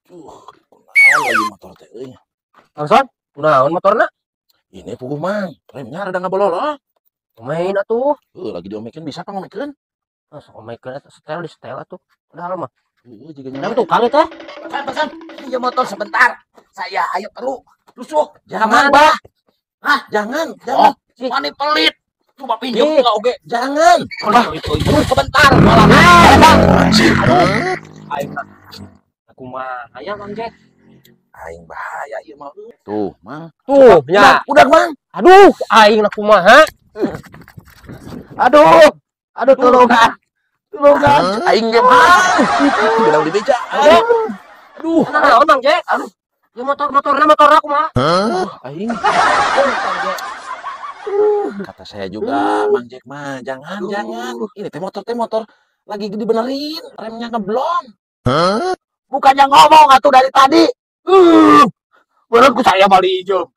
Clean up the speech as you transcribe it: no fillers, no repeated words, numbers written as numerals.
Kunaon lagi motor teh euy. Langsung, kunaon motorna? Ini puguh, Mang, remnya rada ngabololo. Main atuh. Heuh, lagi diomekeun, bisa apa ngomekeun? Ah, sok omekeun eta, setel di setel atuh. Padahal mah. Heuh, jiga Yang tukang teh. Pesan, pesan. Pinjam motor sebentar. Saya ayo perlu. Lusuh. Jangan, Aman. Bah. Ah, jangan, jangan. Oh, wani pelit. Coba pinjam Ih. enggak oge. Jangan. Bah, itu itu sebentar. Malah. Aing aku mah aya Mang Jack. Aing bahaya ieu mah. Tuh, Mang. Tuh, ya. Udah, Mang. Aduh, aing lah kumaha. Aduh. Aduh, tolongan. Tolongan. Aing ge, Mang. Bilang di beja. Aduh. Aduh, Naon, Mang Jack? Aduh. Ya motor-motorna motorna kumaha? Aing. Aduh, Mang Jack. Kata saya juga, Mang Jack mah, jangan, Aduh. Jangan. Ini teh motor lagi dibenerin, remnya ngeblong. Bukannya ngomong atuh dari tadi. Menurutku saya bali hijau.